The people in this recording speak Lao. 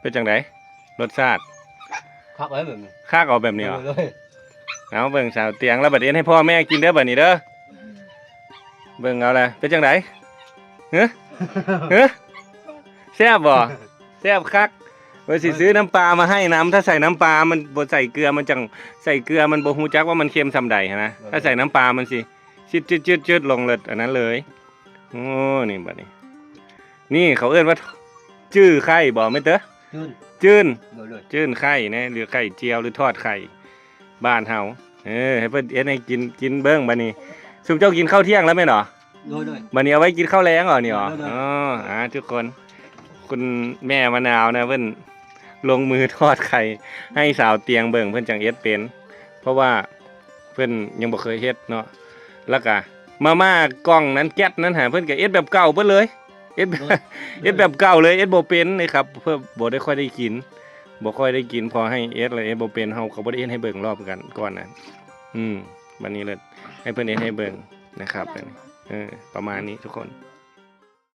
ເປັນຈັ່ງໃດ ລົດຊາດ? ຄັກເລີຍແບບນີ້ ຄັກເອົາແບບນີ້ເຫວະ. ໂດຍ ເອົາ ເບິ່ງສາວຕຽງລະບັດເຮັດໃຫ້ພໍ່ແມ່ກິນເດີ ບັດນີ້ເດີ. ເບິ່ງເອົາລະ ເປັນຈັ່ງໃດ? ຮະ? ຮະ? ແຊບບໍ່? ແຊບຄັກ. ວ່າຊິຊື້ນ້ຳປາມາໃຫ້ນຳ ຖ້າໃສ່ນ້ຳປາ ມັນບໍ່ໃສ່ເກືອ ມັນຈັ່ງ ໃສ່ເກືອມັນບໍ່ຮູ້ຈັກວ່າມັນເຄັມສ່ຳໃດຫັ້ນນະ. ໂດຍ ຖ້າໃສ່ນ້ຳປາ ມັນຊິຊິດຈືດໆລົງເລີດ ອັນນັ້ນເລີຍ. ໂອ້ ນີ້ບັດນີ້ ນີ້ເຂົາເອີ້ນວ່າ ຈື້ໄຂ່ບໍ່ແມ່ເຕີ? ຈື້ນ ຈື້ນ ໂດຍໆ ຈື້ນໄຂ່ແນ່ ຫຼືໄຂ່ຈຽວ ຫຼືທອດໄຂ່ບ້ານເຮົາ. ເອີ ໃຫ້ເພິ່ນເຮັດໃຫ້ກິນ ກິນເບິ່ງບັດນີ້. ຊຸມເຈົ້າກິນເຂົ້າທ່ຽງແລ້ວແມ່ນບໍ່? ໂດຍໆ ບັດນີ້ເອົາໄວ້ກິນເຂົ້າແລງເອົານີ້ເນາະ. ໂດຍໆ ອໍ ອ່າ ທຸກຄົນ ຄຸນແມ່ມະນາວນະ ເພິ່ນລົງມືທອດໄຂ່ໃຫ້ສາວຕຽງເບິ່ງ ເພິ່ນຈັ່ງເຮັດເປັນ ເພາະວ່າ ເພິ່ນຍັງບໍ່ເຄີຍເຮັດເນາະ. ແລ້ວກະມາມ່າກ່ອງນັ້ນ ແກັດນັ້ນຫາ ເພິ່ນກະເຮັດແບບເກົ່າເບິດເລີຍ ເຮັດແບບ ໂດຍ ເຮັດແບບເກົ່າເລີຍ ເຮັດບໍ່ເປັນເລີຍຄັບ ເພິ່ນບໍ່ໄດ້ຄ່ອຍໄດ້ກິນ ບໍ່ຄ່ອຍໄດ້ກິນ ພໍໃຫ້ເຮັດແລ້ວເຮັດບໍ່ເປັນ ເຮົາກະບໍ່ໄດ້ເຮັດໃຫ້ເບິ່ງລອບກັນກ່ອນນະ. ອືມ ບັດນີ້ເລີຍໃຫ້ເພິ່ນເຮັດໃຫ້ເບິ່ງນະຄັບ. ເອີ ປະມານນີ້ທຸກຄົນ.